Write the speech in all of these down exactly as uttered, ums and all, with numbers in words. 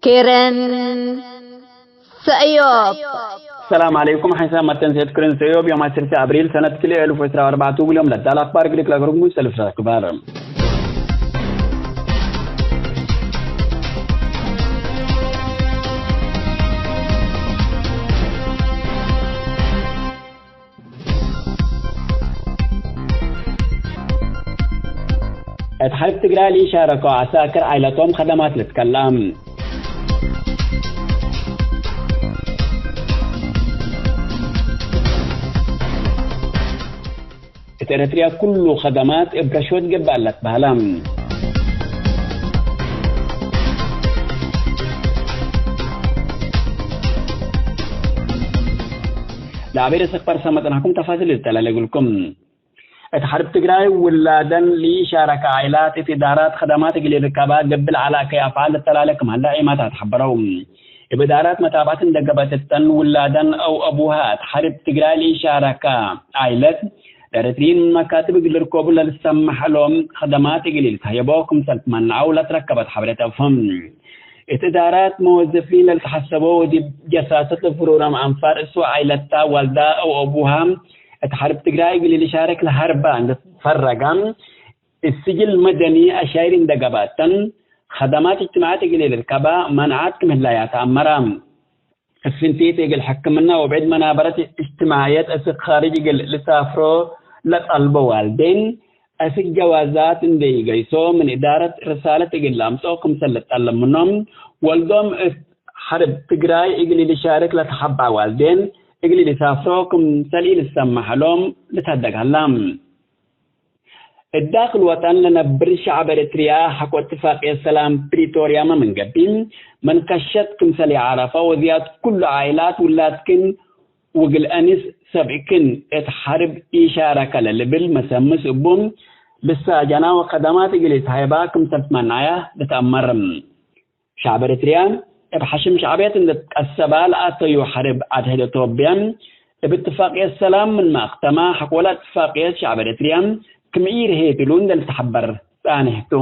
ክርን ሰእዮብ። ሰላም ዐለይኩም። ሐይሳም መተንሴት ክርን ሰእዮብ ዮም ዐስር አብሪል ሰነት ክልኤ አልፍ ወዕስራ ወአርባዕቱ እግል ዮም ለዳል አክባር ግሪክ ለአገርጉሙ ሰልፍ አክባር። እት ሐርብ ትግራይ ለኢሻረከው ዐሳክር ዓይለቶም ከደማት ልትከላም። እት ኤረትርያ ኩሉ ከደማት እብ ረሽወት ገብእ ለትበህለ። ለአቤ ርእስ አክባር ሰመጥናኩም ተፋሲል ልተላለ እግልኩም። እት ሐርብ ትግራይ ውላደን ለኢሻረከ ዓይላት እት እዳራት ከደማት እግል ልርከባ ገብእ ለዐለ አከይ አፍዓል ልተላለ ክም ሀለ ዒማታት ሐበረው። እብ እዳራት መታብዐት እንደ ገብአት እተን ውላደን አው አቡሃ እት ሐርብ ትግራይ ለኢሻረከ ዓይለት ለኤረትርዪን ምን መካትብ እግል ልርከቡ ለልሰመሕ እሎም ከደማት እግል ልትሀየቦ ክምሰል ትመነዐው ለትረከበት ሐበሬት አፍህም። እት እዳራት መወዘፊን ለልትሐሰቦ ወዲብ ጀሳሰት ለፍሩራም አንፋር እሱ ዓይለታ ዋልዳ አው አቡሃ እት ሐርብ ትግራይ እግል ልሻርክ ለሀርበ እንደ ትፈረገ፣ እት ስጅል መደኒ አሻይር እንደ ገብአተን፣ ከደማት እጅትማዕት እግል ልርከባ መንዓት ክም ህላያ ተአመረ። እት ፍንቲት እግል ሕክምና ወብዕድ መናበረት እጅትማዕየት አስክ ካርጅ እግል ልሳፍሮ ለጠልቦ ዋልዴን፣ አስክ ጀዋዛት እንዴ ኢገይሶ ምን እዳረት ርሳለት እግል ለአምጽኦ ክምሰል ልጠለብ ምኖም፣ ወልዶም እት ሐርብ ትግራይ እግል ልሻርክ ለተሐብዐ ዋልዴን እግል ልሳፍሮ ክምሰል ኢልሰመሕ እሎም ልትሀደግ ሀላ። እት ዳክል ወጠን ለነብር ሸዕብ ኤረትርያ ሐቆ እትፋቅየት ሰላም ፕሪቶርያመ ምን ገብእ፣ መንከሸት ክምሰል ይዓረፈ ወዝያድ ኩሉ ዓኢላት ውላድክን ውግል አኒስ ሰብእክን እት ሐርብ ኢሻረከ ለልብል መሰምስ እቡ፣ ልሳጀና ወከደማት እግል ኢትሀይባ ክምሰል ትመነዐ ልትአመር። ሸዕብ ኤረትርያ እብ ሐሽም ሸዕብየት እንዴ ትቀሰባ ለአተዩ ሐርብ አድሕድ ቶብየ፣ እብ እትፋቅየት ሰላም ምንመ አክተማ፣ ሐቆለ እትፋቅየት ሸዕብ ኤረትርያ ክም ኢርሄት እሉ እንዴ ልትሐበር ጻንሕ ቱ።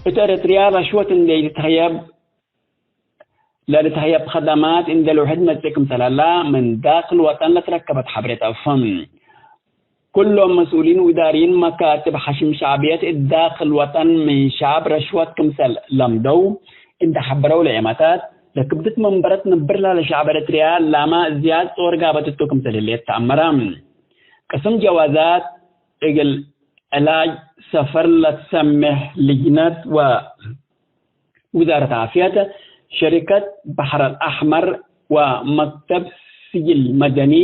እት ኤረትርያ ረሽወት እንዴ ኢልትሀየብ፣ ለልትሀየብ ከደማት እንዴ ልውሕድ መጽእ ክምሰል ሀላ፣ ምን ዳክል ወጠን ለትረከበት ሐብሬት አፍህም። ኩሎም መስኡሊን ወእዳርይን መካትብ ሐሽም ሸዕብየት እት ዳክል ወጠን ምን ሸዕብ ረሽወት ክምሰል ለምደው እንዴ ሐበረው ለዔማታት፣ ለክብድት መንበረት ነብር ላለ ሸዕብ ኤረትርያ ላመ ዝያድ ጾር ጋበት እቱ ክምሰል ህሌት ተአመረ። ቅስም ጀዋዛት እግል ዕላጅ ሰፈር ለትሰሜሕ ልጅነት ወ ውዛረት ዓፍየት፣ ሸሪከት በሐር አልአሕመር ወመክተብ ስጅል መደኒ፣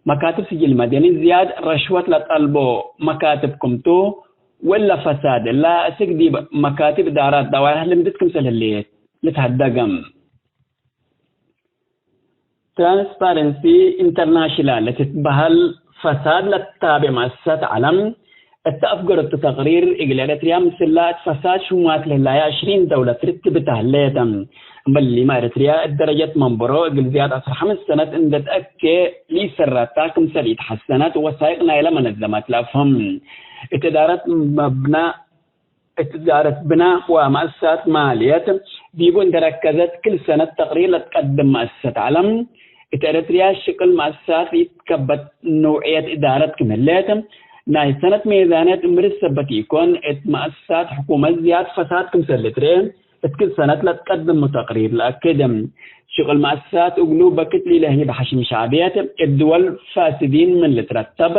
መካትብ ስጅል መደኒ ዝያድ ረሽወት ለጠልቦ መካትብ ክምቱ፣ ወእለ ፈሳድ እለ አስክ ዲብ መካትብ እዳራት ደዋይሕ ልምድት ክምሰል ህሌት ልትሀደገ። ትራንስፓረንሲ ኢንተርናሽናል ለትትበሀል ፈሳድ ለትታቤ መአሰሰት ዐለም፣ እተ አፍገረቱ ተቅሪር፣ እግል ኤረትርያ ምስላ እት ፈሳድ ሽሙያት ለህላየ ዕሽሪን ደውለት ርትብት ሀሌት። እምበሊመ ኤረትርያ እት ደረጀት መንበሮ እግል ዝያድ ዐስር ሐምስ ሰነት እንዴ ተአኬ ለኢሰራታ ክምሰል ኢተሐሰነት ወሳይቅ ናይለ መነዘመት ለአፍህም። እት እዳረት መብና እት እዳረት ብናእ ወመአሰሳት ማልየት ዲቡ እንዴ ረከዘት፣ ክል ሰነት ተቅሪር ለትቀድም መአሰሰት ዐለም፣ እት ኤረትርያ ሽቅል መአሰሳት ለኢትከበት ነውዕየት እዳረት ክም ህሌት፣ ናይ ሰነት ሜዛንየት ምርት ሰበት ኢኮን፣ እት መአሰሳት ሕኩመት ዝያድ ፈሳድ ክምሰል ልትርኤ፣ እት ክል ሰነት ለትቀድም ተቅሪር ለአክድ። ሽቅል መአሰሳት እግሉ በክት ለኢለህይብ ሐሽም ሸዕብየት፣ እት ድወል ፋስዲን ምን ልትረተብ፣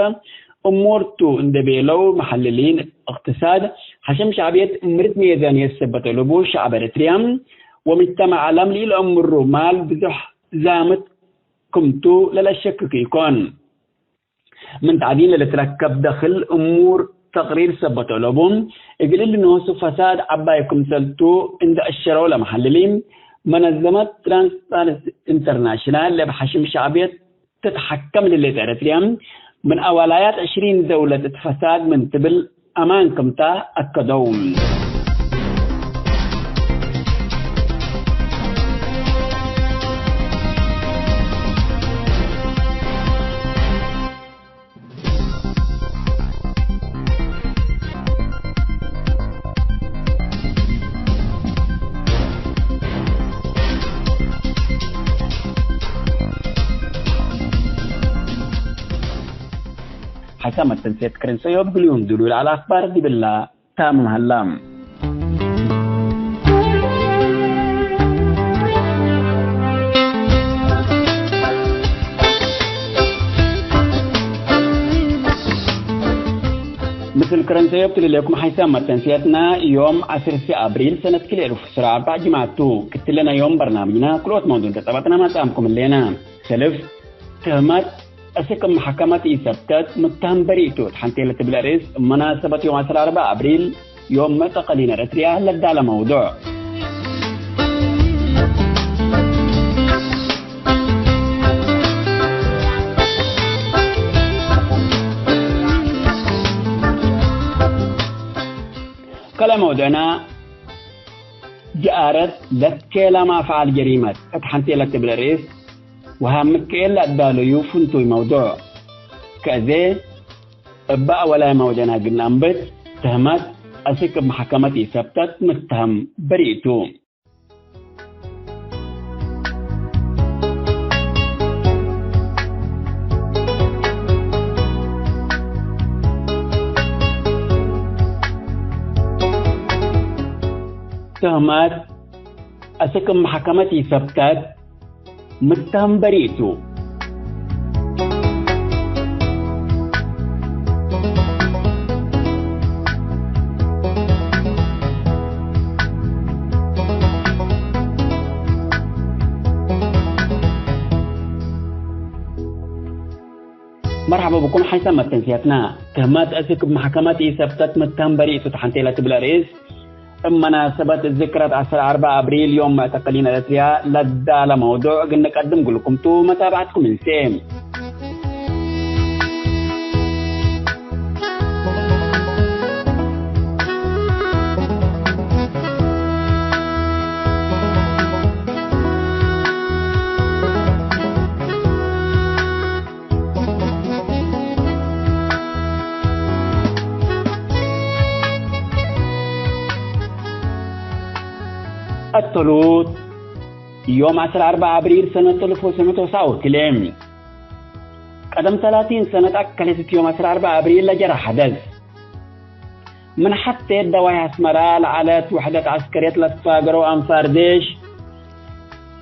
እሙር ቱ እንዴ ቤለው መሐልሊን እቅትሳድ፣ ሐሽም ሸዕብየት ምርት ሜዛንየት ሰበት አለቡ ሸዕብ ኤረትርያ ወምጅተመዕ ዐለም ለኢለአምሩ ማል ብዙሕ ዛምት ክምቱ ለለሸክክ ኢኮን። ምን ተዕዲን ለልትረከብ ደክል እሙር ተቅሪር ሰበት አለቡ፣ እግል እሊ ኖሱ ፈሳድ ዐባይ ክምሰልቱ እንዴ አሸረው ለመሐልሊን፣ መነዘመት ትራንስፓረንሲ ኢንተርናሽናል ለእብ ሐሽም ሸዕብየት ትትሐከም ለህሌት ኤረትርያ፣ ምን አዋላያት ዕሽሪን ደውለት እት ፈሳድ ምን ትብል አማን ክምታ አከደው። ሐሳብ መተንሴት ክርን ሰዮብ ግልዮም ዱሉል ዐለ አክባር ዲብላ። ታምም ሀላ። ምስል ክረን ሰዮብ ትልሌኩም ሐይሳም መተንስየትና ዮም ዐስር አብሪል ሰነት ክልኤ እልፍ ወዐስር ወአርበዕ ጅምዐት ቱ። ክትለነ ዮም በርናምጅና ክልኦት መውዱዕ እንተ ጸበጥና መጻምኩም ህሌና። ሰልፍ፣ ትህመት፣ እስክ እብ መሐከመት ኢሰብተት ምተህም በሪእ ቱ እት ሐንቴ ለትብል ርእስ፣ እብ መናሰበት ዮም ዐስር ወአርበዕ አብሪል፣ ዮም መዕተቀሊን ኤረትርያ ለዳለ መውዱዕ። ከለ መውዱዕና፣ ጀአረት ለትኬላም አፍዓል ጀሪመት እት ሐንቴ ለትብል ርእስ፣ ወሃምት ክኤል ለአዳለዩ ፍንቱይ መውዱዕ። ከእዜ እበ አወላይ መውደና ግናምብት ተህመት አስክ እብ መሐከመት ኢሰብተት ምተህም በሪእ ቱ። ተህመት አስክ እብ መሐከመት ኢሰብተት ምተህም በሪእ ቱ። መርሐበ ብኩም ሐይሰ መተንስያትና። ተህመት አስክ እብ መሐከመት ኢሰብተት ምተህም በሪእ ቱ ተሐንቴ ለትብል ርእስ፣ እብ መናሰበት ዝክረት ዐስር አርበዕ አብሪል ዮም መዕተቀሊን ኤረትርያ ለዳለ መውዱዕ እግል ንቀድም ግልኩም ቱ፣ መታብዐትኩም እንሴ። አተሉት፣ ዮም ዐስር አርበዕ አብሪል ሰነት እልፍ ወሰመንት ወሰብዓ ወክልኤ። ቀደም ተላቲን ሰነት አከለት እት ዮም ዐስር አርበዕ አብሪል ለጀረ ሐደስ። ምን ሐቴ ደዋይ አስመራ ለዐለት ውሕደት ዐስከርየት ለትፋገረው አንፋር ዴሽ፣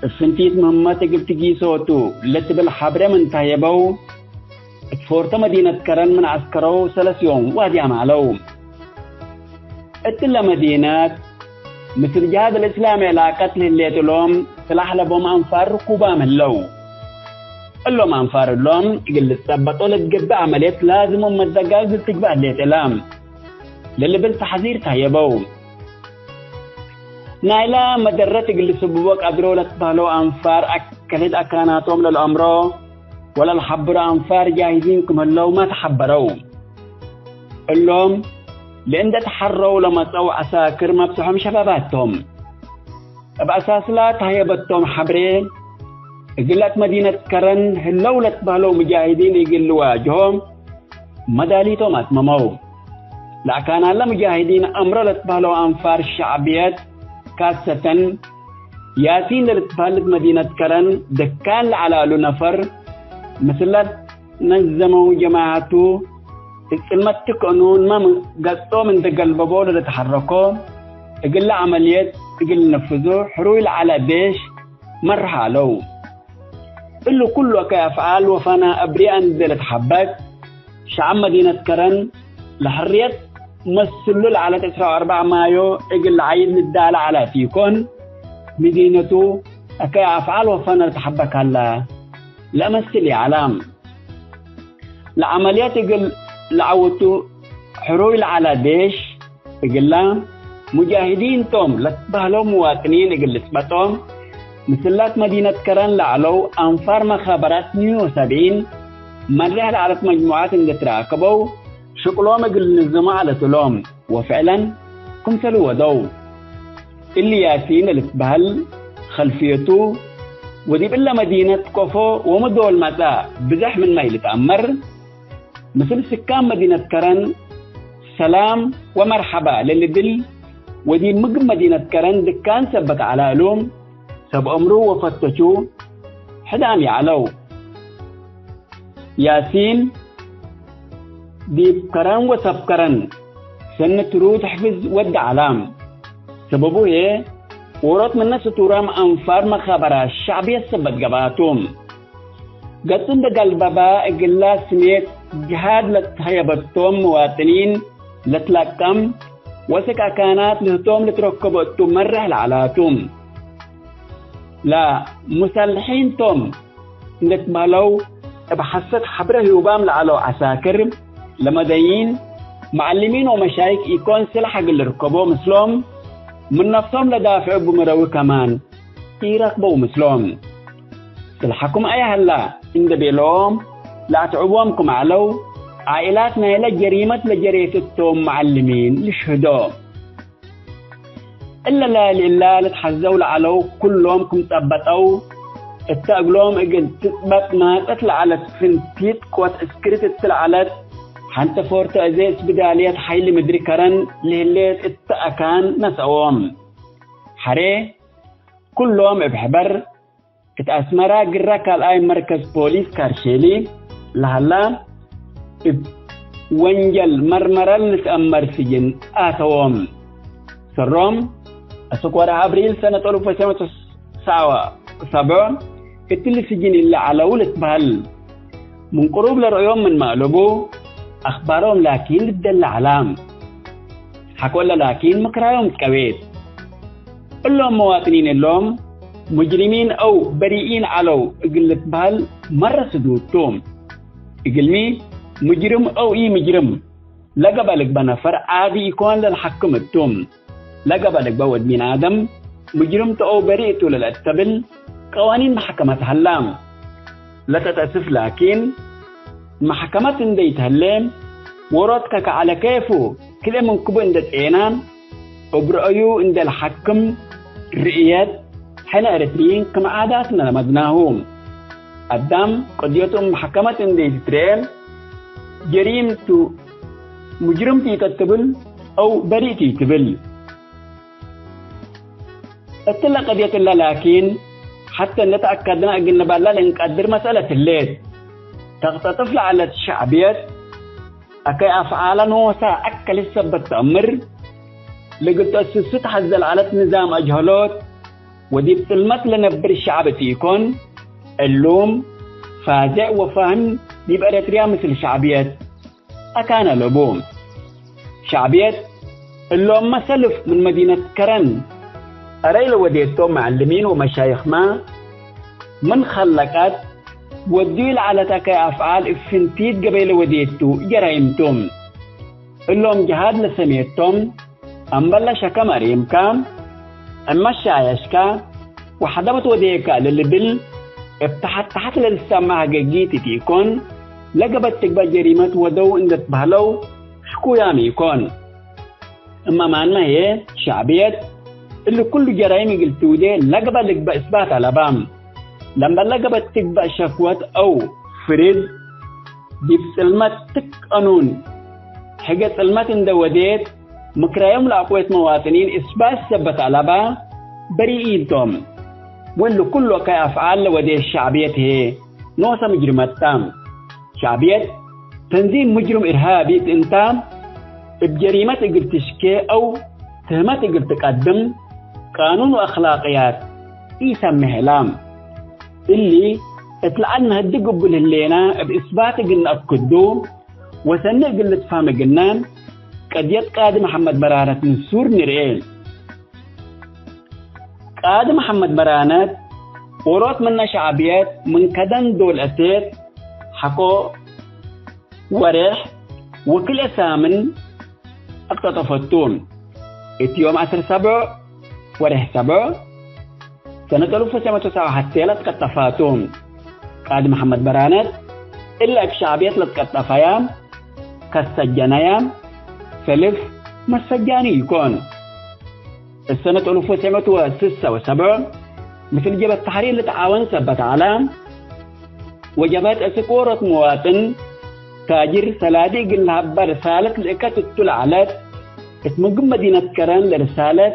እብ ፍንቲት ምህመት እግል ትጊሶ ቱ ለትብል ሐብሬ ምን ታየበው፣ እት ፎርተ መዲነት ከረን ምን ዐስከረው ሰለስ ዮም ዋድያም ዐለው። እትለ መዲነት፣ ምስል ጅሃድ አልእስላሚ ዕላቀት ለህሌት እሎም፣ ስላሕ ለቦም አንፋር ርኩባም ህለው። እሎም አንፋር እሎም፣ እግል ልትጸበጦ ለትገብእ ዐመልየት ላዝም ወመደጋ እግል ትግበእ ህሌት እለ፣ ለልብል ተሕዚር ታየበው። ናይላ መደረት እግል ልስብቦ ቀድሮ ለትበህለው አንፋር አከሌት አካናቶም ለልአምሮ ወለልሐብሮ አንፋር ጃሂዚን ክም ህለው ማ ተሐበረው። እሎም ለእንደ ተሐረው ለመጸው ዐሳክር መብጽሖም ሸባባት ቶም። እብ አሳስላ ተሀየበቶም ሐብሬ፣ እግል አት መዲነት ከረን ህለው ለትበህለው ሙጃሂዲን እግል ልዋጅሆ መዳሊቶም አትመመው። ለአካናለ ሙጃሂዲን አምሮ ለትበህለው አንፋር ሸዕብየት፣ ካሰተን ያሲን ለልትበህልት መዲነት ከረን ደካን ለዐለ እሉ ነፈር፣ ምስለት ነዘመው ጀማዐቱ፣ እት ጽልመት ትከእኑ፣ እመ ገጾም እንዴ ገልበቦ ለልትሐረኮ እግለ ዐመልየት እግል ልነፍዞ ሕሩይ ለዐለ ዴሽ መርሐ ዐለው። እሉ ኩሉ አከይ አፍዓል ወፈና አብሪአ እንዴ ለትሐበክ፣ ሸዐብ መዲነት ከረን ለሕርየት መስሉ ለዐለት ዕስራ ወአርበዕ ማዮ እግል ለዐይድ ልዳለ ዐለ ፊኮን፣ መዲነቱ አከይ አፍዓል ወፈና ለትሐበክ ሀላ ለአመስል ይዐላ። ለዐመልየት እግል ለዐውቱ ሕሩይ ለዐለ ዴሽ፣ እግላ ሙጃሂዲን ቶም ለትበህለው ሙዋጥኒን እግል ልጽበጦም፣ ምስላት መዲነት ከረን ለዐለው አንፋር መኻበራት ኒዮ ሰብዒን መርሕ ለዐለት መጅሙዓት እንዴ ትራከበው ሽቅሎም እግል ልንዝሞ ዐለት እሎም። ወፍዕለን ክምሰሉ ወደው። እሊ ያሲን ለልትበህል ኸልፍየቱ ወዲብ እለ መዲነት ቆፎ ወምዶል መጽአ ብዘሕ ምንመ ኢልትአመር፣ ምስል ስካን መዲነት ከረን ሰላም ወመርሐባ ለልብል ወዲብ ምግብ መዲነት ከረን ድካን ሰበት ዐለ እሉ፣ ሰብ አምሩ ወፈተቹ ሕዳም ይዐለው። ያሲን ዲብ ከረን ወሰብ ከረን ሰኒ ትሩድ ሕፍዝ ወድ ዐላም። ሰበቡ ህዬ፣ ዎሮት ምነ ስቱራም አንፋር መኻበራት ሸዕብየት ሰበት ገብአቱ። ገጹ እንደ ገልበባ እግላ ስሜት ጅሃድ ለትሀየበቶም መዋጥኒን ለትለቀም ወስክ አካናት ልህቶም ልትረከቦ እቱ መርሕ ለዐላቱ። ለሙሰልሒን ቶም እንዴ ትበህለው፣ እብ ሐሰት ሐብረ ህዩባም ለዐለው ዐሳክር፣ ለመደይን፣ መዐልሚን ወመሻይክ ኢኮን ስላሕ እግል ልርከቦ ምስሎም፣ ምን ነፍሶም ለዳፍዕ እቡ መረዊ ከማን ኢረክበው ምስሎም። ስልሐኩም አየ ሀላ እንዴ ቤለኦም ለአትዕቦም ክም ዐለው፣ ዓኢላት ናይለ ጀሪመት ለጀሬት እቶም መዐልሚን ልሽህዶ። እለ ለያሊ እላ ልትሐዘው ለዐለው ኩሎም ክም ጸበጠው፣ እተ እግሎም እግል ትጽበጥ ማጸት ለዐለት ፍንቲት ቅወት ዕስክሪት እት ለዐለት ሐንተ ፎርቶ አዜ እስብዳልየት ሐይል ምድሪ ከረን ለህሌት እተ አካን ነስአዎም። ሐሬ ኩሎም እብ ሕበር እት አስመራ ግረ ካልኣይ መርከዝ ፖሊስ ካርሼሊ ለሀላ እብ ወንጀል መርመረ ልትአመር ስጅን አተዎም። ሰሮም፣ አስክ ወርሕ አብሪል ሰነት አልፍ ወትሰዕ ምእት ወሰብዓ ወሰብዕ እትሊ ስጅን እለ ዐለው ልትበህል። ምን ቅሩብ ለረአዮም ምንመ አለቡ፣ አክባሮም ላኪን ልደለ ዐላ። ሐቆለ ላኪን ምክራዮም ትቀዌት። እሎም መዋጥኒን እሎም፣ ሙጅሪሚን አው በሪኢን ዐለው እግል ልትበህል መረ ስዱድ ቱ። እግልሚ፣ ሙጅርም አው ኢ-ሙጅርም፣ ለገበ ልግበእ ነፈር ዓዲ ኢኮን ለልሐክም እቱ። ለገበ ልግበእ ወድ ሚን አደም፣ ሙጅርም ቱ አው በሪእ ቱ ለልአተብል ቀዋኒን መሕከመት ሀላ። ለተተእስፍ ላኪን፣ መሕከመት እንዴ ኢተህሌ፣ ዎሮት ከከዐለ ኬፉ ክልኤ ምን ክቡ እንዴ ጼና፣ እብ ረአዩ እንዴ ለሐክም ርእየት፣ ሕነ ኤረትርዪን ክም ዓዳትነ ለመድናሁ። አዳም ቅድየቱ እብ መሕከመት እንዴ ኢትትርኤ፣ ጀሪም ቱ፣ ሙጅርም ቱ ኢተትብል አው በሪእ ቱ ኢትብል። እትለ ቅድየት እለ ላኪን፣ ሐቴ እንዴ ተአከድነ እግል ንበላ ለእንቀድር መስአለት ህሌት። ተቅጠጥፍ ለዐለት ሸዕብየት፣ አከይ አፍዓለ ኖሰ አከል ሰበት ተአምር፣ ለእግል ተአስሱ ተሐዘ ለዐለት ንዛም አጅሀሎት፣ ወዲብ ጽልመት ለነብር ሸዐብ እት ኢኮን፣ ዕሉም፣ ፋዜዕ ወፋህም ዲብ ኤረትርያ ምስል ሸዕብየት አካን አለቡ። ሸዕብየት እሎምመ ሰልፍ ምን መዲነት ከረን አረይ ለወዴቶም መዐልሚን ወመሻይኽመ ምን ከለቀት ወድዩ ለዐለት አከይ አፍዓል እብ ፍንቲት ገበይ ለወዴቱ ጀራይም ቱ። እሎም ጀሃድ ለሰሜቶም፣ አምበለ ሸከ መሪምከ፣ እመ ሻየሽከ ወሐደበት ወዴከ ለልብል እብ ተሐት ተሐት ለልሰመዕ ሀገጊት እት ኢኮን፣ ለገበት ትግበእ ጀሪመት ወደው እንዴ ትበህለው ሽኩያም ኢኮን። እመ ማንመ ህዬ ሸዕብየት እሊ ኩሉ ጀራይም እግል ትውዴ ለገበ ልግበእ እስባት አለባ። ለምበል ለገበት ትግበእ ሸክወት አው ፍርድ ዲብ ጽልመት ትክ ቀኑን ሕገ ጽልመት እንዴ ወዴት፣ ምክራዮም ለአቅዌት መዋጥኒን እስባት ሰበት አለባ በሪኢን ቶም። ወእሊ ኩሉ አከይ አፍዓል ለወዴት ሸዕብየት ህዬ ኖሰ ምጅርመት ተ። ሸዕብየት ተንዚም ሙጅርም እርሃቢ እት እንተ፣ እብ ጀሪመት እግል ትሽኬ አው ትህመት እግል ትቀድም፣ ቃኑን ወአክላቅያት ኢሰሜ ህላ። እሊ እት ለዐል ነሀድግ እቡ ለህሌነ እብ እስባት እግል ነአክዱ ወሰኒ እግል ልትፋም እግልነ፣ ቀድየት ቃዲ መሐመድ መራነት ምን ሱር ንርኤ። ቃዲ መሐመድ መራነት ዎሮት ምነ ሸዕብየት ምን ከደን ዶል አቴት ሐቆ ወሬሕ ወክልኤ ሳምን አቅጠጠፈቱ። እት ዮም ዐስር ሰብዕ ወሬሕ ሰብዕ ሰነት አልፍ ወትሰዕ መቱ ወሰብዓ ሐቴ ለትቀጠፋቱ። ቃዲ መሐመድ በራነት እለ እብ ሸዕብየት ለትቀጠፈያ፣ ከሰጀነያ፣ ሰልፍ መሰጃኒ ኢኮን። እብ ሰነት አልፍ ወትሰዕ መቱ ወስሳ ወሰብዕ፣ ምስል ጀበት ተሕሪር ልትዓወን ሰበት ዐለ። ወጀበት እስክ ዎሮት መዋጥን፣ ታጅር ሰላዲ እግል ለሀባ ርሳለት ልእከት እቱ ለዐለት፣ እት ምግብ መዲነት ከረን ለርሳለት፣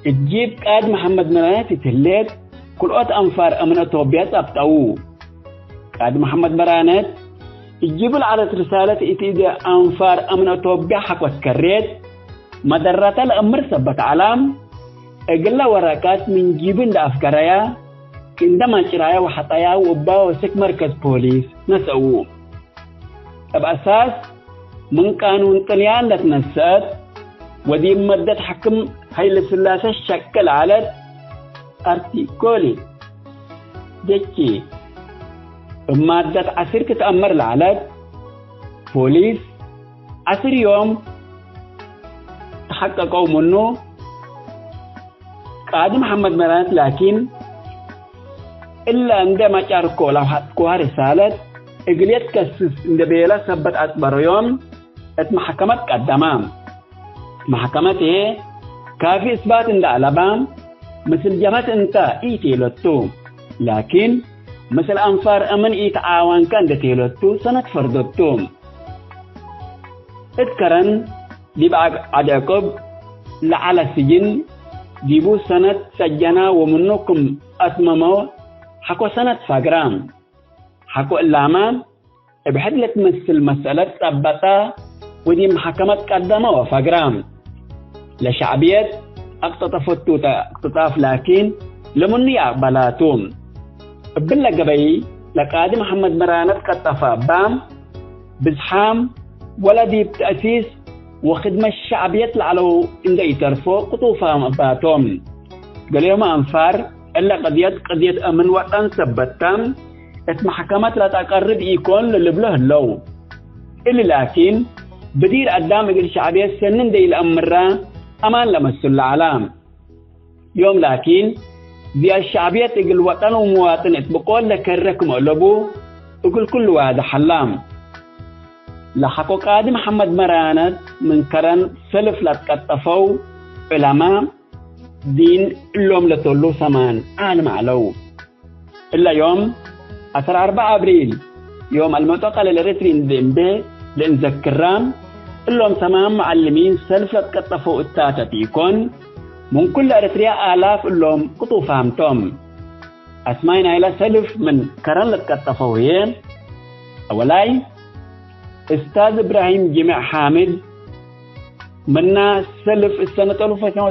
እት ጂብ ቃድ መሐመድ መራነት እት ህሌት፣ ክልኦት አንፋር አምን አቶብያ ጸብጠው። ቃድ መሐመድ መራነት፣ እት ጂቡ ለዐለት ርሳለት እት እደ አንፋር አምን አቶብያ ሐቆት ከሬት፣ መደረተ ለአምር ሰበት ዐለ። እግለ ወረቀት ምን ጂቡ እንደ አፍገረያ፣ እንደ ማጭራያ ወሐጠያ ወእባ ወስክ መርከዝ ፖሊስ ነሰኡ። እብ አሳስ ምን ቃኑን ጥልያን ለትነሰአት ወዲብ መደት ሐክም ሀይለ ስላሴ ሸቅል ዐለት አርቲኮሊ ጀቺ እብ ማደት ዐስር ትትአመር ለዐለት ፖሊስ ዐስር ዮም ተሐቀቀው ምኑ። ቃዲ መሐመድ መራነት ላኪን፣ እለ እንዴ መጫርኮ ለአውሐጥኩሃ ርሳለት እግል የትከስስ እንዴ ቤለ ሰበት አጽበረዮም እት መሐከመት ቀደማ። መሐከመት ህዬ ካፊ እስባት እንዴ አለባ፣ ምስል ጀብሀት እንተ ኢቴለቱ፣ ላኪን ምስል አንፋር አምን ኢተዓወንከ እንዴ ቴለቱ ሰነት ፈርደቱ። እት ከረን ዲብ ዐድ-፣ ዐድ ዕቁብ ለዐለ ስጅን ዲቡ ሰነት ሰጀና ወምኑ ክም አትመመው ሐቆ ሰነት ፋግራ። ሐቆ እላመ እብ ሕድ ለትመስል መሰለት ጸበጠ ወዲብ መሐከመት ቀደመ ወፈግራ። ለሸዕብየት አቅጠጠፈቱ ተ እቅትጣፍ ላኪን ለምኑ ይአቅበላቱ። እብለ ገበይ ለቃዲ መሐመድ መራነት ቀጠፈ እባ ብዝሓም ወለ ዲብ ተእሲስ ወክድመት ሸዕብየት ለዐለው እንዴ ኢተርፎ ቅጡፋም እባቶም። ገሌሆም አንፋር እለ ቅድየት ቅድየት አምን ወጠን ሰበት ተ፣ እት መሐከመት ለተቀርብ ኢኮን ለልብሎ ህለው። እሊ ላኪን፣ ብዲር አዳም እግል ሸዕብየት ሰኒ እንዴ ኢለአምራ አማን ለመስሉ ለዐላ። ዮም ላኪን፣ ዝያድ ሸዕብየት እግል ወጠን ወመዋጥን እት ብቆል ለከረ ክም አለቡ፣ እግል ኩሉ ዋድሕ ሀላ። ለሐቆ ቃዲ መሐመድ መራነት ምን ከረን ሰልፍ ለትቀጠፈው ዑለማ፣ ዲን እሎም ለተሉ ሰማን ዓልም ዐለው። እለ ዮም ዐስር አርበዕ አብሪል፣ ዮም አልመጦቀ ለልኤረትሪ እንዴ እንቤ ለእንዘክራ፣ እሎም ሰማን መዐልሚን ሰልፍ ለትቀጠፈው እታተት ኢኮን፣ ምን ኩለ ኤረትርያ አላፍ እሎም ቅጡፋም ቶም። አስማይ ናይለ ሰልፍ ምን ከረን ለትቀጠፈው ህዬ፣ አወላይ፣ እስታዝ እብራሂም ጅሜዕ ሓምድ፣ ምና ሰልፍ እሰነት አልፍ ወትሰዕ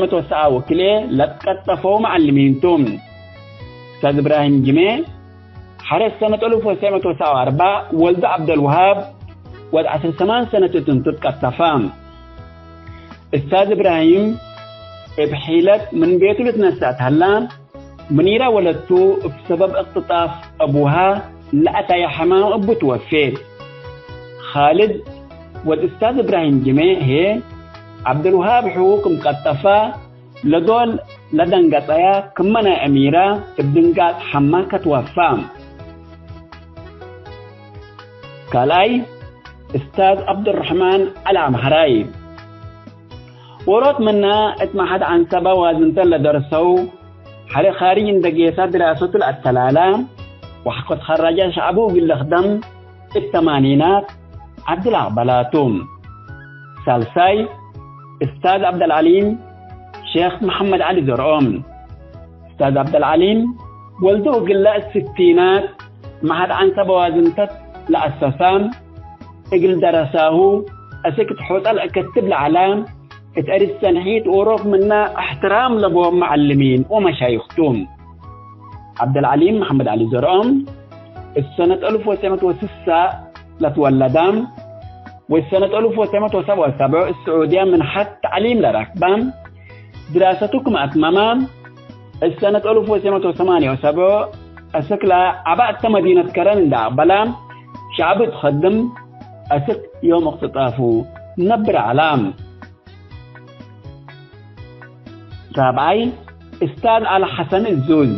መቶ ወሰብዓ ወክልኤ ለትቀጠፈው መዐልሚን ቱ። እስታዝ እብራሂም ጅሜዕ፣ ሐሬ እሰነት አልፍ ወትሰዕ መቶ ወሰብዓ ወአርበዕ ወልዱ ዐብደልወሃብ ወድ ዐስር ሰማን ሰነት እት እንቱ ትቀጠፈ። እስታዝ እብራሂም እብ ሒለት ምን ቤቱ ልትነሰአት ሀላ፣ ምኒረ ወለቱ እብ ሰበብ እቅትጣፍ አቡሃ ለአተየ ሕማም እቡ ትወፌት። ኻልድ ወድ እስታዝ እብራሂም ጅሜዕ ህዬ፣ ዐብደልወሃብ ሕዉ ክም ቀጠፋ፣ ለዶል ለደንገጸያ ክመ ናይ አሚራ እብ ድንጋጽ ሐማ ከትወፋ። ካልኣይ፣ እስታዝ ዐብዱረሕማን ዐሊ አምሐራይ። ዎሮት ምና እት መዐሀድ ዐንሰበ ዋዝንተ ለደርሰው፣ ሐሬ ካርጅ እንደ ጌሰ ድራሰቱ ለአተላላ ወሐቆ ተኸረጀ ሸዐቡ እግል ልክደም እት ተማኒናት ዐዲ ለአቅበላቱ። ሳልሳይ፣ እስታዝ ዐብደልዐሊም ሼክ መሐመድ ዐሊ ዘርኦም። እስታዝ ዐብደልዐሊም ወልዱ እግለ እት ስቲናት መዐሀድ ዐንሰበ ዋዝንተ ለአሰሳ፣ እግል ደረሳሁ አስክ እት ሖጠ ለአከትብ ለዐለ፣ እት አሪድ ሰንሒት ዎሮት ምና እሕትራም ለቦም መዐልሚን ወመሻይኽ ቱ። ዐብደልዐሊም መሐመድ ዐሊ ዘርኦም፣ እት ሰነት አልፍ ወትሰዕ መቱ ወስሳ ለትወለዳ፣ ወእት ሰነት አልፍ ወትሰዕ መቱ ወሰብዓ ወሰብዓ እት ስዑድያ ምንሐት ተዕሊም ለረክበ፣ ድራሰቱ ክም አትመመ፣ እት ሰነት አልፍ ወትሰዕ መቱ ወሰማንያ ወሰብዓ አስክ ለዐባእተ መዲነት ከረን እንደ አቅበለ፣ ሸዐቡ እት ከድም አስክ ዮም እቅትጣፉ ነብር ዐለ። ራብዓይ፣ እስታዝ ዐሊ ሐሰን እዙዝ፣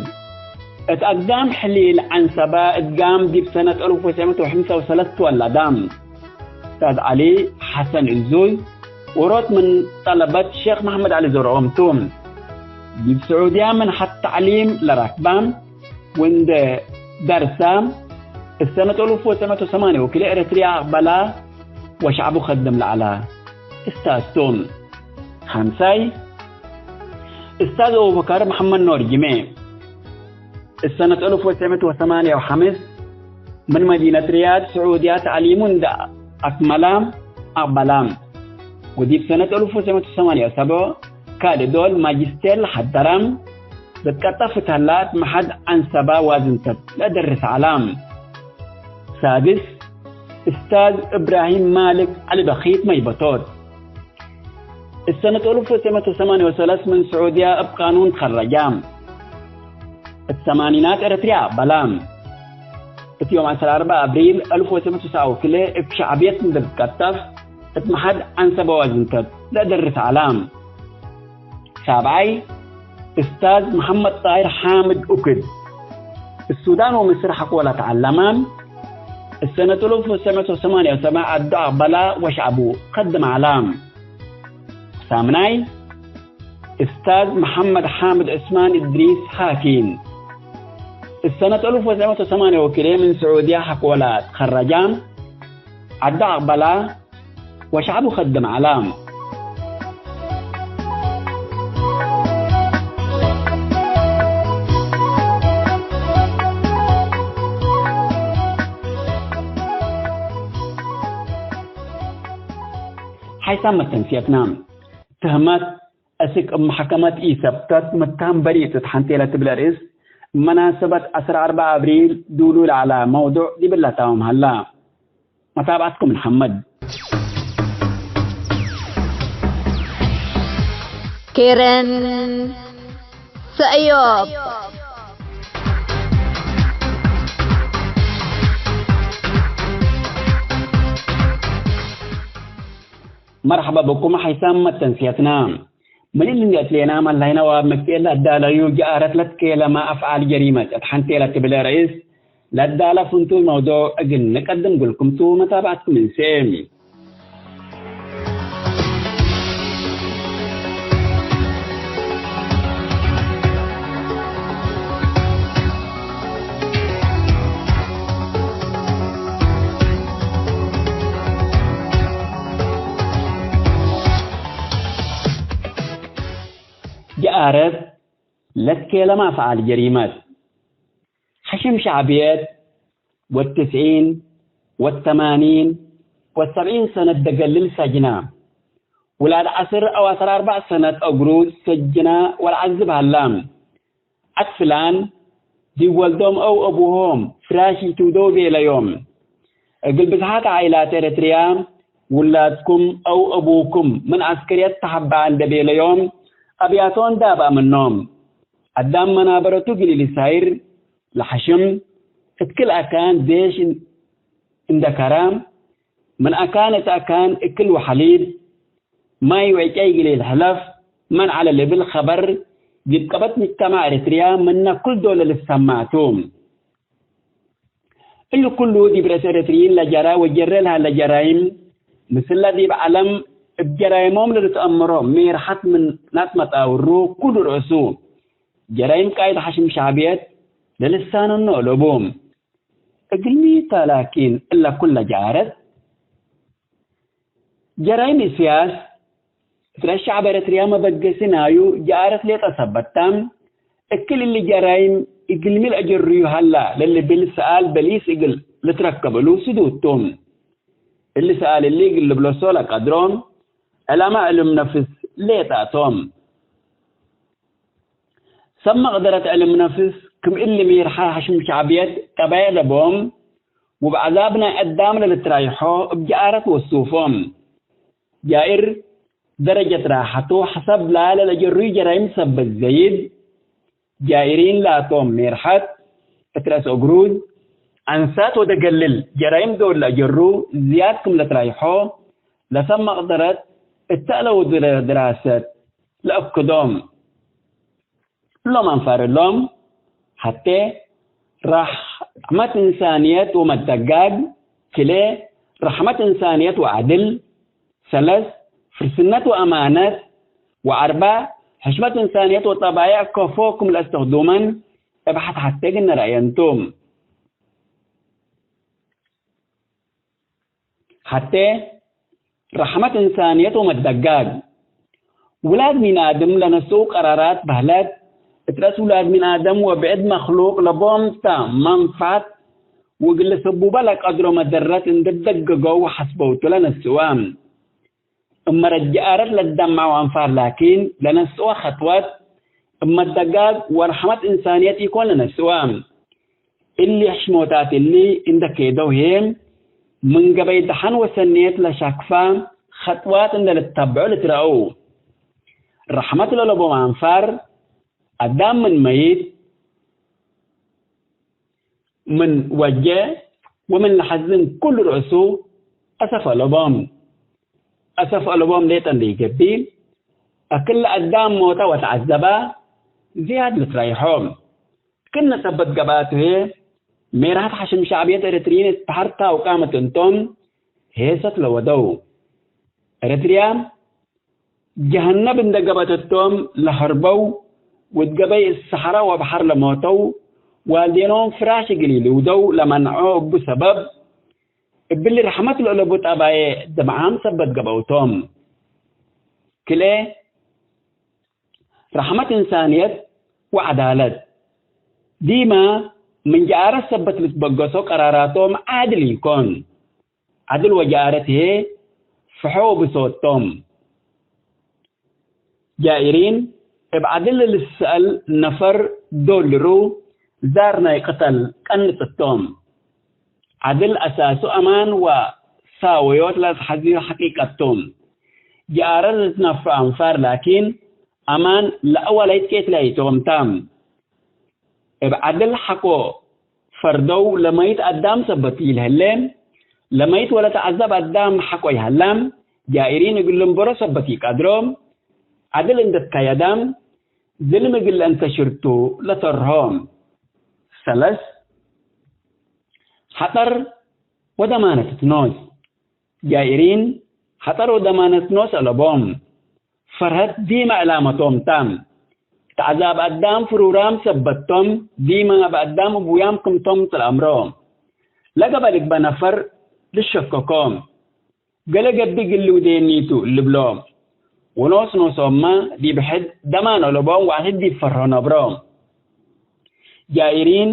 እት አግዳም ሕሊል ዐንሰበ እት ጋም ዲብ ሰነት አልፍ ወትሰዕ ምእት ወሐምሳ ወሰለስ ትወለደ። እስታዝ ዐሊ ሐሰን እዙዝ፣ ዎሮት ምን ጠለበት ሼክ መሐመድ ዐሊ ዘርኦም ቱ። ዲብ ስዑድያ ምንሐት ተዕሊም ለረክበ፣ ወእንዴ ደርሰ፣ እት ሰነት አልፍ ወትሰዕ ምእት ወሰማንያ ወክልኤ ኤረትርያ አቅበለ ወሸዕቡ ከድም ለዐለ እስታዝ ቱ። ሐምሳይ፣ እስታዝ አቡበከር መሐመድ ኖር ጅሜ፣ እት ሰነት አልፍ ወትሰዕ ምእት ወሰማንያ ወሐምስ ምን መዲነት ሪያድ ስዑድያ ተዕሊሙ እንዴ አክመለ አቅበለ። ወዲብ ሰነት አልፍ ወትሰዕ ምእት ወሰማንያ ወሰብዕ ካልእ ዶል ማጅስቴር ለሐደረ፣ ልትቀጠፍ እት ሀላ እት መሐድ ዐንሰበ ዋዝንተት ለደርስ ዐለ። ሳድስ፣ እስታዝ እብራሂም ማልክ ዐሊ በኺት መይበቶት። እት ሰነት አልፍ ወትሰዕ ምእት ወሰማንያ ወሰለስ ምን ስዑድያ እብ ቃኑን ትከረጀ። እት ሰማኒናት ኤረትርያ አቅበለ። እት ዮም ዐስር ወአርበዕ አብሪል አልፍ ወትሰዕ ምእት ወትስዓ ወክልኤ እብ ሸዕብየት እንዴ ልትቀጠፍ እት መሐድ ዐንሰበ ዋዝንተት ለደርስ ዐለ። ሳብዓይ፣ እስታዝ መሐመድ ጣሂር ሓምድ ኡክድ፣ እት ሱዳን ወምስር ሐቆለ ተዐለመ። እት ሰነት አልፍ ወትሰዕ ምእት ወሰማንያ ወሰብዕ ዐዱ አቅበለ ወሸዕቡ ከድም ዐለ። ሳምናይ፣ እስታዝ መሐመድ ሓምድ ዑስማን እድሪስ ሃኪን፣ እት ሰነት አልፍ ወትሰዕ ምእት ወሰማንያ ወክልኤ ምን ስዑድያ ሐቆለ ትከረጀ፣ ዐዱ አቅበለ ወሸዕቡ ከድም ዐለ። ሓይሳም መተንስየትና፣ ትህመት እስክ እብ መሕከመት ኢሰብተት መታም በሪት እት ሐንቴ ለትብል ርእስ፣ እብ መናሰበት ዐስር ወአርበዕ አብሪል ዱሉ ለዐለ መውዱዕ ዲብለ ታምም ሀላ። መታብዐትኩም እንሐመድ። ኬረን ሰእዮብ። መርሐባ ብኩም ሓይሳም መተንስየትና። ምን እሊ እንዴ አትሌና መላይና ወአብ መፍትኤ ለአዳለዩ ጀአረት ለትኬለመ አፍዓል ጀሪመት እት ሐንቴ ለትብል ርእስ ለአዳለ ፍንቱይ መውዱዕ እግል ንቀድም እግልኩም ቱ መታብዐትኩም እንሴ። ጀአረት ለትኬለመ አፍዓል ጀሪመት። ሐሽም ሸዕብየት ወትስዒን ወተማኒን ወሰብዒን ሰነት ደገልል ሰጅና። ውላድ ዐስር አው ዐስር አርበዕ ሰነት እግሩ ሰጅና ወለዐዝብ ሀላ። ዐድ ፍላን ዲብ ወልዶም አው አቡሆም ፍራሽ ኢትውደው ቤለዮም። እግል ብዝሓት ዓኢላት ኤረትርያ፣ ውላድኩም አው አቡኩም ምን ዐስከርየት ተሐበአ እንዴ ቤለዮም፣ አብያቶም ዳብአ ምኖም። አዳም መናበረቱ እግል ኢሊሳይር ለሐሽም፣ እት ክል አካን ዴሽ እንዴ ከረ፣ ምን አካን እት አካን እክል ወሐሊብ፣ ማይ ወዕጨይ እግል ኢልሕለፍ መንዐ ለልብል ኸበር፣ ዲብ ቀበት ሙጅተማዕ ኤረትርያ ምነ ኩል ዶል ለልሰማዕ ቱ። እሊ ኩሉ ዲብ ርእስ ኤረትርዪን ለጀረ ወጀሬ ለሀለ ጀራይም፣ ምስለ ዲብ ዐለም እብ ጀራይሞም ለልትአመሮ ሜርሐት ምን ናስ መጣውሩ ኩሉ ርእሱ። ጀራይም ቃይድ ሐሽም ሸዕብየት ለልሳነኖ እለቡ። እግልሚ ተ ላኪን እለ ኩለ ጀአረት? ጀራይም እስያስ እት ረአስ ሸዕብ ኤረትርያ መበገሲ ናዩ ጀአረት ሌጠ ሰበት ተ። እክል እሊ ጀራይም እግልሚ ለአጀርዩ ሀላ ለልብል ሰኣል በሊስ እግል ልትረከብ እሉ ስዱድ ቱ። እሊ ሰኣል እሊ እግል ልብለሶ ለቀድሮ ዕለመ ዕልም ነፍስ ሌጠ ቶም። ሰብ መቅደረት ዕልም ነፍስ ክም እሊ ሚርሓ ሐሽም ሸዕብየት ጠበየ ለቦም፣ ወእብ ዐዛብ ናይ አዳም ለልትራይሖ እብ ጀአረት ወሱፎም። ጃኢር ደረጀት ራሐቱ ሐሰብ ላለ ለአጀሩይ ጀራይም ሰበት ዘይድ፣ ጃኢሪን ላቶም ሜርሐት እት ረአስ እግሩዝ፣ አንሳት ወደገልል ጀራይም ዶል ለአጀሩ ዝያድ ክም ለትራይሖ ለሰብ መቅደረት እተ እለ ወድረ ድራሰት ለአክዶም። እሎም አንፋር እሎም፣ ሐቴ፣ ረሕመት እንሳንየት ወመደጋግ፣ ክልኤ፣ ረሕመት እንሳንየት ወዐድል፣ ሰለስ፣ ፍርስነት ወአማነት፣ ወዐርባ፣ ሕሽመት እንሳንየት ወጠባይዕ ከፎ ክም ለአስተክዱመን እብ ሐት ሐቴ እግል ንረአየን ቱ። ሐቴ፣ ረሕመት እንሳንየት ወመደጋግ። ውላድ ሚን አድም ለነስኡ ቀራራት በህለት፣ እት ረአስ ውላድ ሚን አደም ወብዕድ መክሉቅ ለቦም ተ መንፈዐት ወእግል ለሰቡበ ለቀድሮ መደረት እንዴ ደገገው ሐስበውቱ ለነስእወ። እመ ረጅ አረት ለትደመዐው አንፋር ላኪን፣ ለነስእወ ኸጥወት እብ መደጋግ ወረሕመት እንሳንየት ኢኮን ለነስእወ። እሊ ሕሽሞታት እሊ እንዴ ኬደው ህዬ፣ ምን ገበይ ደሐን ወሰኔት ለሻክፋ ኸጥዋት እንዴ ልትተብዑ ልትረአው። ረሕመት ለለቦም አንፋር፣ አዳም ምን መይት፣ ምን ወጄዕ ወምን ለሐዝን ኩሉ ርእሱ አሰፍ አለቦም። አሰፍ አለቦም ሌጠ እንዴ ኢገብእ፣ እክል አዳም ሞተ ወተዐዘበ ዝያድ ልትረይሖ። ክእነ ሰበት ገብአቱ ህዬ፣ ሜርሐት ሐሽም ሸዕብየት ኤረትርዪን እት በሐር ታውቃመት እንቶም ሄሰት ለወደው። ኤረትርያ ጀሀነብ እንዴ ገብአት እቶም ለሀርበው፣ ውድ ገበይ እት ሰሐራ ወበሐር ለሞተው፣ ዋልዴኖም ፍራሽ እግል ኢልውደው ለመንዐው እቡ ሰበብ፣ እብሊ ረሕመት ለአለቡ ጠባዬ ደምዓም ሰበት ገብአው ቶም። ክልኤ፣ ረሕመት እንሳንየት ወዐዳለት። ዲመ ምን ጀአረት ሰበት ልትበገሶ ቀራራቶም ዓድል ኢኮን። ዓድል ወጀአረት ህዬ ፍሖ ወብሶት ቶም። ጃኢሪን እብ ዓድል ልትሰአል ነፈር ዶል ልርኡ ዛር ናይ ቅተል ቀንጥ ቶም። ዓድል አሳሱ አማን ወሳወዮት ለአትሐዝዩ ሐቂቀት ቶም። ጀአረት ልትነፍዑ አንፋር ላኪን አማን ለአወላይት ኬት ለኢቶም ታም። እብ ዓድል ሐቆ ፈርደው ለመይት አዳም ሰበት ኢልህሌ፣ ለመይት ወለተዐዘብ አዳም ሐቆ ይሀላም፣ ጃኢሪን እግል ልንበሮ ሰበት ኢቀድሮ፣ ዓድል እንዴ ትካየዳም፣ ዝልም እግል ለእንተሽር ቱ ለተርሆ። ሰለስ፣ ሐጠር ወደማነት እት ኖስ። ጃኢሪን ሐጠር ወደማነት ኖስ አለቦም። ፈርሀት ዲመ ዕላመቶም ተ። እት ዐዛብ አዳም ፍሩራም ሰበት ቶም፣ ዲመ እብ አዳም እቡያም ክም ቶም ተ ለአምሮ። ለገበ ልግበእ ነፈር ልሸከኮ። ገሌ ገብእ እግል ልውዴኒ ቱ ልብሎ። ወኖስ ኖሶምመ ዲብ ሕድ ደማን አለቦም ወአሕድ ዲብ ፈርሆ ነብሮ። ጃኢሪን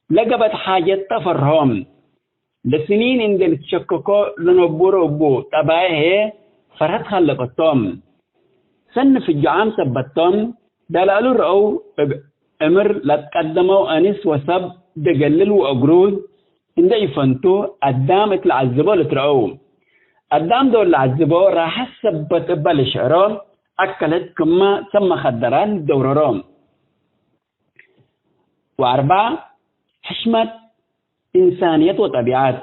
ለገበት ሓጀት ተ ፈርሆም። ለስኒን እንዴ ልትሸከኮ ለነብሮ እቡ ጠባዬ ህዬ ፈርሀት ሀለቀቶም። ሰኒ ፍጁዓም ሰበት ቶም፣ ደላሉ ረአው እብ ዕምር ለትቀደመው አንስ ወሰብ ደገልል ወአግሩዝ እንዴ ኢፈንቱ አዳም እት ለዐዝቦ ልትረአው። አዳም ዶል ለዐዝቦ ራሐት ሰበት እበ ልሽዕሮ አከለት ክመ ሰብ መከደራት ልትደውረሮ። ወአርበዕ፣ ሕሽመት እንሳንየት ወጠቢዐት።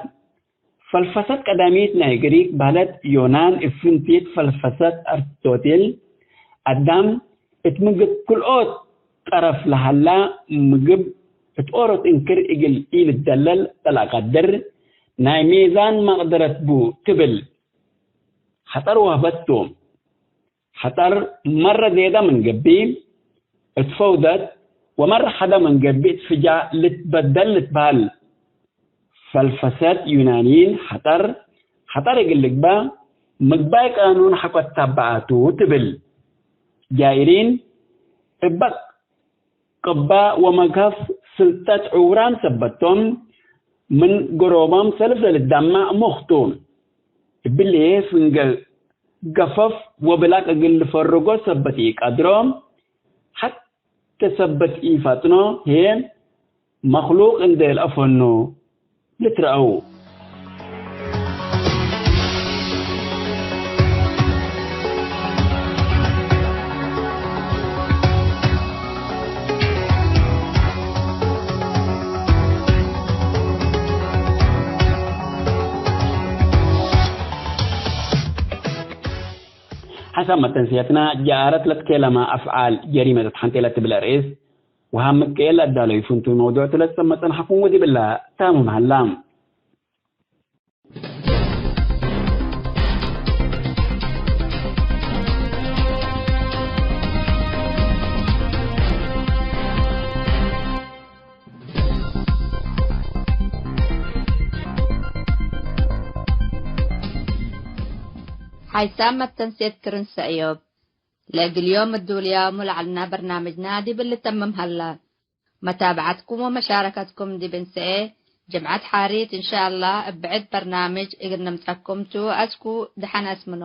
ፈልፈሰት ቀዳሚት ናይ ግሪክ በህለት ዮናን እብ ፍንቲት ፈልፈሰት አርስቶትል፣ አዳም እት ምግብ ክልኦት ጠረፍ ለሀላ ምግብ እት ኦሮት እንክር እግል ኢልትደለል ለለአቀድር ናይ ሜዛን መቅደረት ቡ ትብል። ሐጠር ወህበት ቱ። ሐጠር መረ ዜደ ምን ገብእ እት ፈውደት ወመረ ሐደ ምን ገብእ እት ፍጃእ ልትበደል ልትበህል። ፈልፈሰት ዩናንይን ሐጠር፣ ሐጠር እግል ልግበእ ምግባይ ቃኑን ሐቆ ተባአቱ ትብል። ጃኢሪን እበ ቅባ ወመግሀፍ ስልጠት ዕውራም ሰበት ቶም፣ ምን ገሮቦም ሰልፍ ለልትደመዕ ሙኽ ቱ። እብሊ ፍንገ ገፈፍ ወብላቅ እግል ልፈርጎ ሰበት ኢቀድሮ፣ ሐቴ ሰበት ኢፈጥኖ ህዬ መክሉቅ እንዴ ለአፈኑ ልትረአው። ሐሳብ መተንስየትና፣ ጀአረት ለትኬለመ አፍዓል ጀሪመት እት ሐንቴ ለትብል አርእስ፣ ወሃም ምቅኤል ለአዳለዩ ፍንቱይ መውዱዕ ቱ ለትሰመ ጸንሐኩም ወዲብላ ታምም ሀላ። ሓይሳም መተንሴት ክርን ሰእዮብ። ለእግል ዮም እዱልያሙ ለዐልና በርናምጅና ዲብ ልተምም ሀላ። መታብዐትኩም ወመሻረከትኩም ዲብ እንሰኤ ጅምዐት ሓሪት እንሻአላህ እብ ብዕድ በርናምጅ እግል ንምጸኩም ቱ። አስኩ ደሐን አስምኖ።